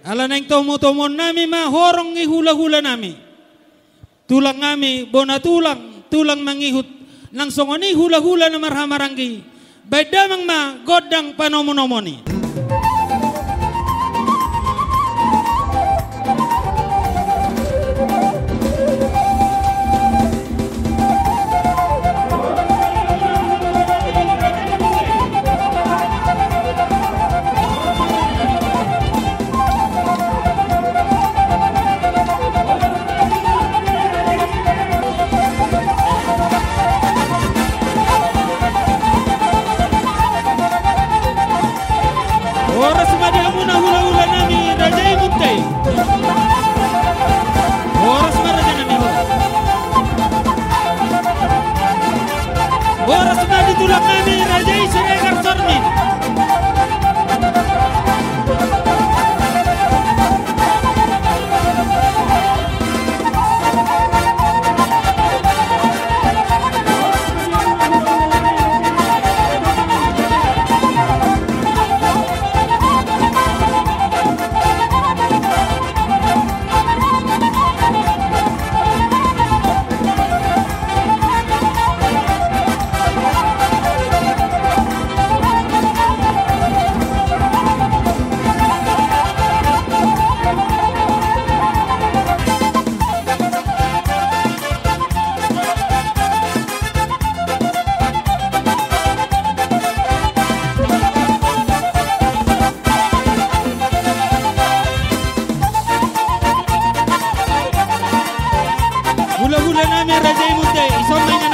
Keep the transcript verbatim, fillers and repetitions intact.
Ala naeng tomo-tomoon nami ma horong ni hula-hula nami. Tulang nami, bona tulang, tulang mangihut, nang songon i hula-hula na marhahamaranggi, baen damang ma gondang panomu-nomuon i. Horas ma di hamuna hula-hula nami, raja i Munthe. Horas ma raja nami, horas. Horas ma di tulang nami, raja i Siregar Sormin. Hula-hula nami, raja i Munthe, ison ma inna